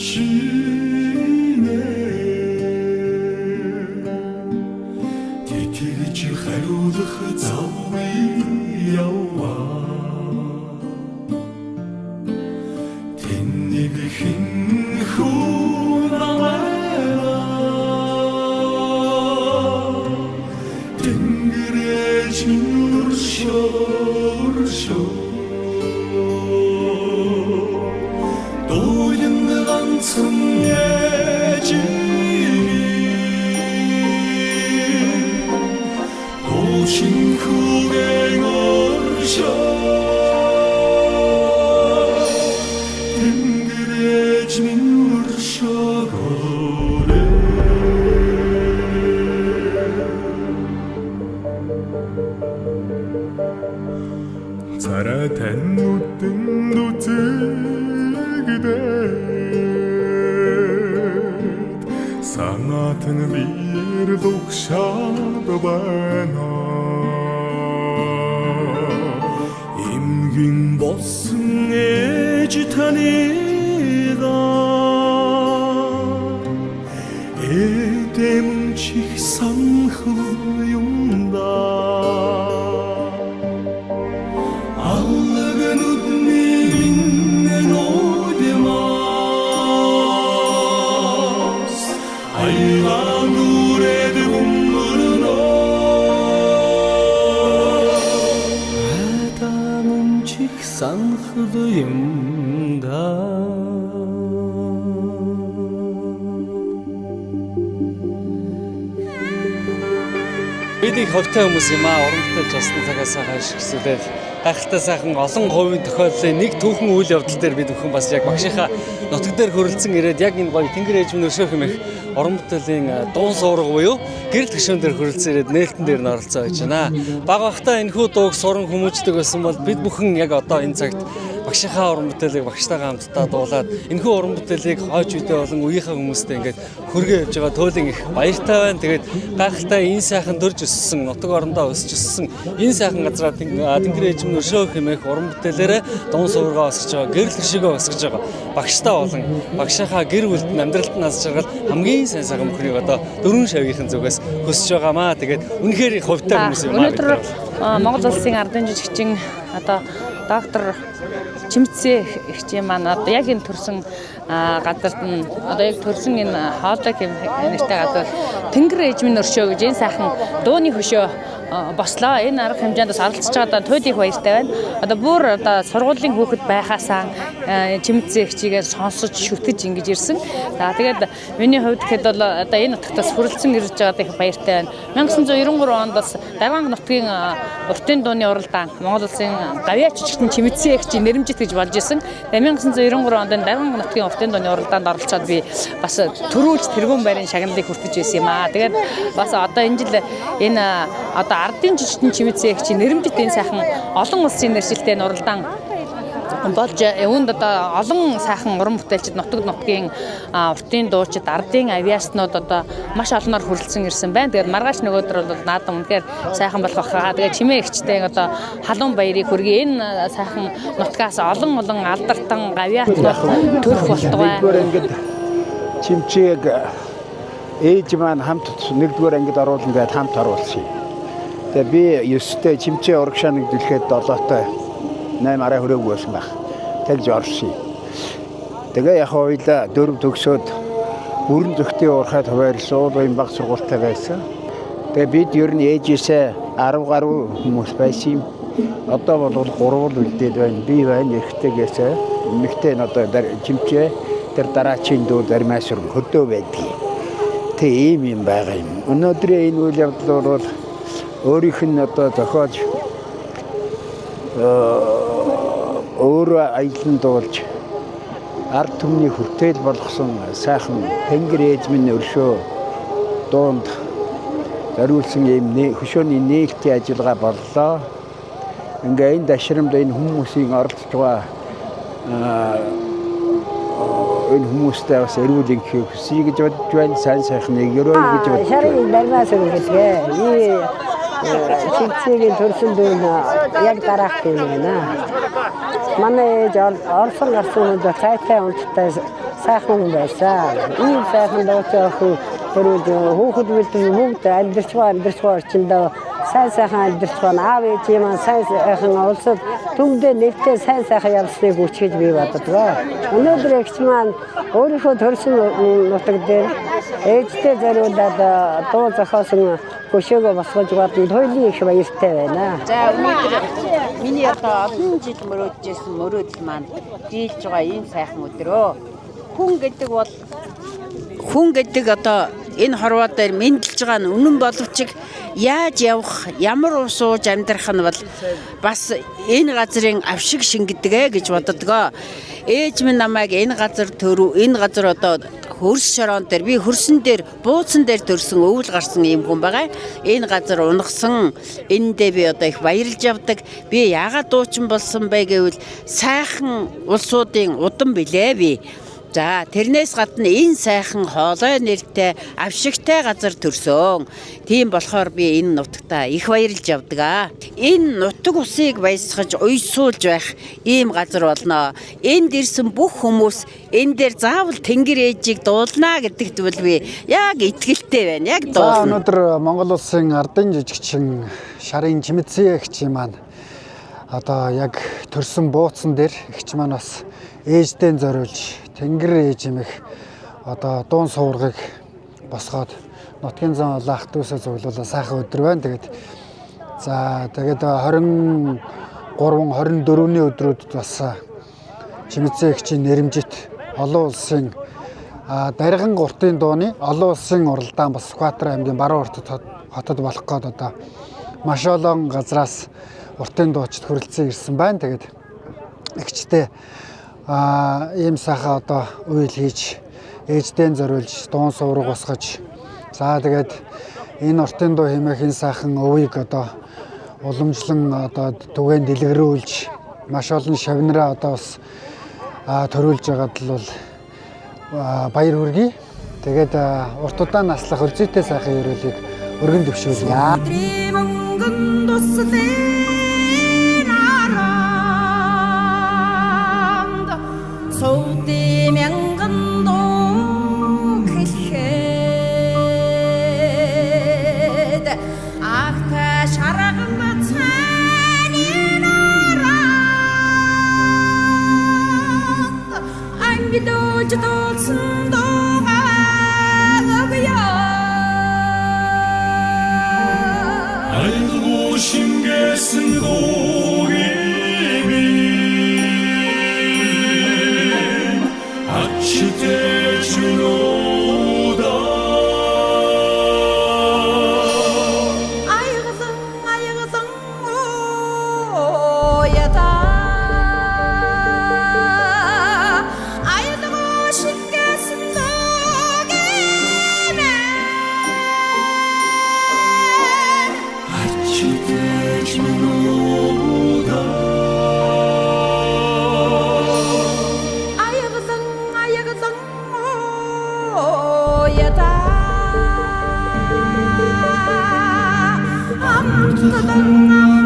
Шинэ тэтгэж хариулах завгүй яваа. Тэнийг хэн хүн намайг Тэнгэрэж өршөө Дуйлан ганцхан ээжийг Дуучин хүүгэн өршөө Тэнгэрэж минь өршөөгөөрэй. Царай тань нүдэн нүцэгдээд санаат нь биеэр лугшаад байна. Эмгэн болсон ээж таныг эдэм чих санхал юм да. Аллаг нүдний минь нуудмаас айлан дүрээд гүмбэрнө. Хайдаан чих санхал юм да. Бид их хувьтай хүмүүс юм аа. Уран бүтээлч болсон цагаас хойш хэсүүлээд гайхалтай сайхан олон хувийн тохиолдлын нэг түүхэн үйл явдал дээр бид бүхэн бас яг багшийнхаа нутаг дээр хөрөлдсөн ирээд яг энэ гоё Тэнгэр ээж минь өршөөх юм их уран бүтээлийн дуун суурга буюу гэрэл хөшөөн дээр хөрөлдсөн ирээд нээлтэн дээр нь оролцоо хийж байна. Бага бахтаа энэхүү дууг суран хүмүүждэг байсан бол бид бүхэн яг одоо энэ цагт багшийнхаа уран бүтээлийг багштайгаа хамтдаа дуулаад энэхүү уран бүтээлийг хойч үедээ болон үеийнхээ хүмүүстэй ингээд хөргөө явж байгаа туйлын их баяртай байна. Тэгээд гайхалтай энэ сайхан төрж өссөн нутаг орондоо өсөж өссөн энэ сайхан газраа Тэнгэр ээж минь өршөөх хэмээх уран бүтээлээрээ дуун суургаа өсгөж байгаа, гэрэл хөшөөгөө өсгөж байгаа багштай болон багшийнхаа гэр бүлд нь амьдралд нь аз жаргал хамгийн сайн сайхан бүхнийг одоо дөрвөн шавийнхын зүгээс хүсэж байгаамаа. Тэгээд үнэхээр их хувьтай хүмүүс юм аа. Өнөөдөр Монгол улсын ардын жижигчин одоо доктор Чимцээ эгчийн маань одоо яг энэ төрсэн газарт нь одоо яг төрсэн энэ хоолой гэм нэртэй газар Тэнгэр ээж минь өршөө гэж энэ сайхан дууны хөшөө бослоо. Энэ арга хэмжээнд бас оролцож байгаа туйлын их баяртай байна. Одоо бүр одоо сургуулийн хүүхэд байхаасаа Чимцээ эгчийгээ сонсож шүтэж ингэж ирсэн. За тэгээд миний хувьд гэхэд бол одоо энэ нутагт бас хүрэлцэн ирж байгаад их баяртай байна. 1993 онд бас Даргаан нутгийн уртын дууны уралдаан Монгол улсын гавьяа жижигтэн Чимцээ эгчийн нэрэмжит гэж болж исэн. 1993 онд Даргаан нутгийн уртын дууны уралдаанд оролцоод би бас төрүүлж тэргүүн байрын шагналыг хүртэж байсан юм аа. Тэгээд бас одоо энэ жил энэ одоо ардын жижигтэн Чимцээ эгчийн нэрэмжит энэ сайхан олон улсын нэршилтэй уралдаан болж үүнд одоо олон сайхан уран бүтээлчид нутаг нутгийн уртын дуучид ардын авиаснууд одоо маш олноор хүрэлцэн ирсэн байна. Тэгээд маргааш нөгөөдөр бол наадам үнэхээр сайхан болох байхаа. Тэгээд чимээ эгчтэй одоо халуун баярыг хүргэе. Энэ сайхан нутгаас олон олон алдартан гавьяатнууд төрөх болтугай. Нэгдүгээр ангид Чимчээг ээж маань хамт нэгдүгээр ангид оруулна гэдээ хамт оруулсан юм. Тэгээ би 9-тэй Чимчээ урагшаа нэгдүүлэхэд 7-той 8 арай хүрээгүй байсан байх. Тэгж орсон юм. Тэгээ яг хоёлаа 4 төгсөөд бүрэн зөвхтийн уурхай товаарлсан уулын баг сургуультай байсан. Тэгээ бид ер нь ээжээсээ 10 гаруй хүмүүс байсан юм. Одоо бол 3 л үлдээд байна. Би байна, эрэгтэйгээсээ эмэгтэй нь одоо Чимчээ тэр дараачийн дүү Дармаасур хөдөө байдгийг. Тэг ийм юм байгаа юм. Өнөөдрийн энэ үйл явдал бол өөрийнх нь одоо зохиож өөрөө аялан дуулж ард түмний хүртэл болгосон сайхан Тэнгэр ээж минь өршөө дуунд зориулсан ийм хөшөөний нээлтийн ажиллагаа боллоо. Ингээ энэ дашрамд энэ хүмүүсийн оролцож байгаа энэ хүмүүстэй бас эрүүл энхийг хүсье гэж бодож байна. Сайн сайхныг өрөөе гэж бодож байна. Шарын Дармаасур гэдэг. Чимцээгийн төрсөн дүү нь яг дараах юм байна. Манай ээж Орсон гарсан хүнд цайтай унттай Сайхан хүн байсан. Ийм сайхан дуучин охин төрүүлж хүүхэд бэлтгэл бүгд амьдарч байгаа амьдарч байгаа орчиндөө сайн сайхан амьдарч байгаа аав ээжийн маань сайн сайхан улсад түмдээ нэртэй сайн сайхан явсныг хүчгэж би боддог. Өнөөдөр эгч маань өөрийнхөө төрсэн нутаг дээр ээжтэй зориулаад дуу зохиосон хөшөөгөө босгож бодно туйлын их баяртай байна. За өнөөдөр миний одоо олон жил мөрөөдөж байсан мөрөөдөл маань дийлж байгаа ийм сайхан өдрөө. Хүн гэдэг бол хүн гэдэг одоо энэ хорвоо дээр мэндэлж байгаа нь үнэн боловч яаж явах, ямар ус ууж амьдрах нь бол бас энэ газрын авшиг шингэдэг гэж боддгоо. Ээж минь намайг энэ газар төрөв, энэ газар одоо хөрс шороон дээр би хөрсөн дээр бууцсан дээр төрсөн өвөл гарсан юм хүн байгаа. Энэ газар унагсан. Энэндээ би одоо их баярлж явдаг. Би яагаад дуучин болсон бэ гэвэл сайхан улсуудын удам билээ би. За тэрнээс гадна энэ сайхан хоолой нэртэй авшигтай газар төрсөн. Тийм болохоор би энэ нутагтаа их баярлж явдаг аа. Энэ нутаг усыг баясгаж уйсуулж байх ийм газар болно. Энд ирсэн бүх хүмүүс энэ дээр заавал тэнгэр ээжийг дуулнаа гэдэгт бол би яг итгэлтэй байна. Яг За дуулна. өнөөдөр Монгол улсын ардын жижигчин шарын Чимэцэн эгч маань одоо яг төрсөн бууцсан дээр эгч маань бас ээждээ зориулж тэнгэр ээж хэмээх одоо дуун суургыг босгоод нутгийн зан олон ах дүүсээ цуглуулаа сайхан өдөр байна. Тэгээд за тэгээд 23 24-ний өдрүүдэд бас Чимэцэн эгчийн нэрэмжит олон улсын дарган гуртын дууны олон улсын уралдаан бас Сүхбаатар аймгийн баруун урт хотод болох гээд одоо маш олон газраас уртын дуучид хүрэлцэн ирсэн байна. Тэгээд эгчтэй ийм сайхан одоо үйл хийж ээждээ зориулж дуун суурга босгож за тэгээд энэ уртын дуу хэмээх энэ сайхан өвийг одоо уламжлан одоо түгээн дэлгэрүүлж маш олон шавнараа одоо бас төрүүлж байгаад л бол баяр хүргэе. Тэгээд урт удаан наслах өлзийтэй сайхан ерөөлийг өргөн дэвшүүлье. Өдрийн мөнгөн туслын аранд суудын мянган дуу хэлэхэд агтай шаргал цайны наранд ангидож дуулсан дуугаа өгье. Айлгуу шингээсэн дуугийн ачтэй чүнүүдэ Айгалан айгалан ояда айлгуу шингээсэн дуугийн ачтэй чүнүүдэ Айгалан айгалан ояда амтлан